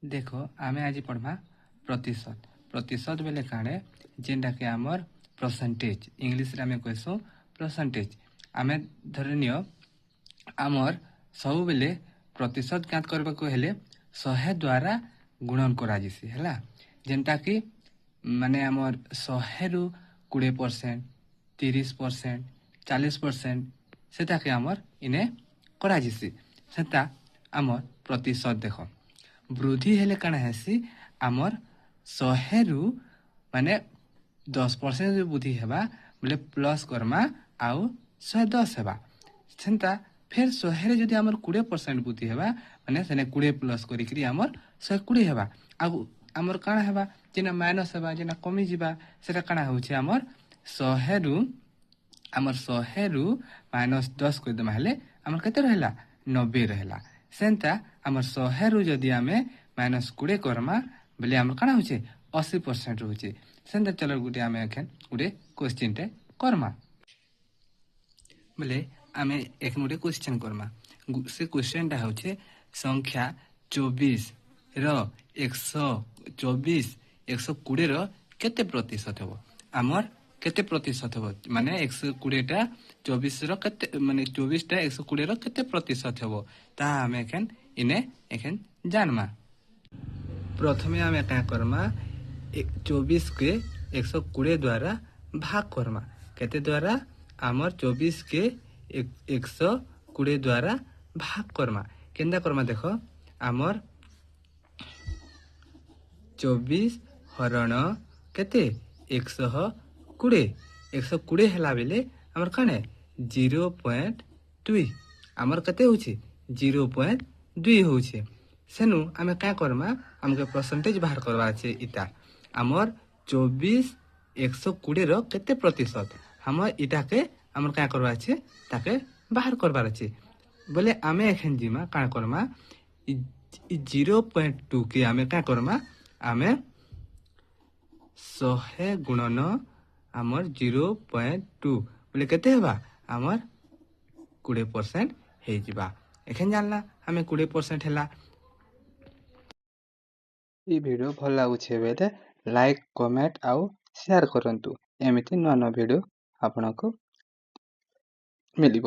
ଦେଖ, ଆମେ ଆଜି ପଢ଼ମା ପ୍ରତିଶତ। ପ୍ରତିଶତ ବେଲେ କାଣା? ଯେନ୍ଟାକି ଆମର୍ ପରସେଣ୍ଟେଜ୍, ଇଂଲିଶରେ ଆମେ କହେସୁଁ ପରସେଣ୍ଟେଜ୍। ଆମେ ଧରି ନିଅ, ଆମର୍ ସବୁବେଲେ ପ୍ରତିଶତ ଜ୍ଞାତ କରିବାକୁ ହେଲେ 100 ଦ୍ୱାରା ଗୁଣନ କରାଯିସି, ହେଲା। ଯେନ୍ଟାକି ମାନେ ଆମର୍ 100ରୁ 20%, 30%, 40%, ସେଟାକେ ଆମର୍ ଇନେ କରାଯିସି, ସେଟା ଆମର୍ ପ୍ରତିଶତ। ଦେଖ, ବୃଦ୍ଧି ହେଲେ କାଣା ହେସି? ଆମର୍ 100ରୁ ମାନେ 10% ଯଦି ବୃଦ୍ଧି ହେବା ବୋଲେ ପ୍ଲସ୍ କର୍ମା ଆଉ 110 ହେବା। ସେନ୍ତା ଫେର୍ 100ରେ ଯଦି ଆମର 20% ବୃଦ୍ଧି ହେବା, ମାନେ ସେନେ 20 ପ୍ଲସ୍ କରିକିରି ଆମର୍ 120 ହେବା। ଆଉ ଆମର କାଣା ହେବା, ଯେନା ମାଇନସ୍ ହେବା, ଯେନା କମିଯିବା, ସେଟା କାଣା ହଉଛି? ଆମର୍ 100ରୁ, ଆମର 100ରୁ ମାଇନସ୍ 10 କରିଦେମା ହେଲେ ଆମର କେତେ ରହିଲା? 90 ରହିଲା। ସେନ୍ତା ଆମର 100ରୁ ଯଦି ଆମେ ମାଇନସ୍ 20 କର୍ମା ବୋଲେ ଆମର କାଣା ହଉଛେ? 80% ରହୁଛେ। ସେନ୍ତା ଚଲ, ଗୋଟେ ଆମେ ଏଖେନ୍ ଗୋଟେ କ୍ୱେଶ୍ଚିନ୍ଟେ କର୍ମା। ବୋଲେ ଆମେ ଏଖେନ୍ ଗୋଟେ କ୍ୱେଶ୍ଚନ୍ କର୍ମା। ସେ କ୍ୱେଶ୍ଚନ୍ଟା ହଉଛେ, ସଂଖ୍ୟା 24ର 124 120ର କେତେ ପ୍ରତିଶତ ହେବ? ଆମର କେତେ ପ୍ରତିଶତ ହେବ, ମାନେ 120ଟା 24ର କେତେ, ମାନେ 24ଟା 120ର କେତେ ପ୍ରତିଶତ ହେବ, ତାହା ଆମେ ଏଖେନ୍ ଇନେ ଏଖେନ୍ ଜାନମା। ପ୍ରଥମେ ଆମେ କାଁ କର୍ମା? 24କେ 120 ଦ୍ୱାରା ଭାଗ କର୍ମା। କେତେ ଦ୍ୱାରା? ଆମର 24କେ 120 ଦ୍ୱାରା ଭାଗ କର୍ମା। କେନ୍ତା କର୍ମା ଦେଖ, ଆମର 24 ହରଣ କେତେ? 120। 120 ହେଲା ବେଲେ ଆମର କାଣା? 0.2। ଆମର କେତେ ହଉଛି? 0.2 ହଉଛି। ସେନୁ ଆମେ କାଁ କର୍ମା? ଆମକେ ପରସେଣ୍ଟେଜ ବାହାର କରବାର ଅଛି। ଇଟା ଆମର 24 120ର କେତେ ପ୍ରତିଶତ, ଆମର ଇଟାକେ ଆମର କାଁ କରବାର ଅଛି, ତାକେ ବାହାର କରବାର ଅଛି। ବୋଲେ ଆମେ ଏଖେନ୍ ଯିମା, କାଣା କର୍ମା? 0.2 କେ ଆମେ କାଁ କର୍ମା? ଆମେ 100 ଗୁଣନ ଆମର 0.2 ବୋଲେ କେତେ ହେବା? ଆମର 20% ହେଇଯିବା। ଏଖେନ୍ ଜାଣିଲା ଆମେ 20% ହେଲା। ଏଇ ଭିଡ଼ିଓ ଭଲ ଲାଗୁଛି ବେଲେ ଲାଇକ୍, କମେଣ୍ଟ ଆଉ ସେୟାର କରନ୍ତୁ। ଏମିତି ନୂଆ ନୂଆ ଭିଡ଼ିଓ ଆପଣଙ୍କୁ ମିଳିବ।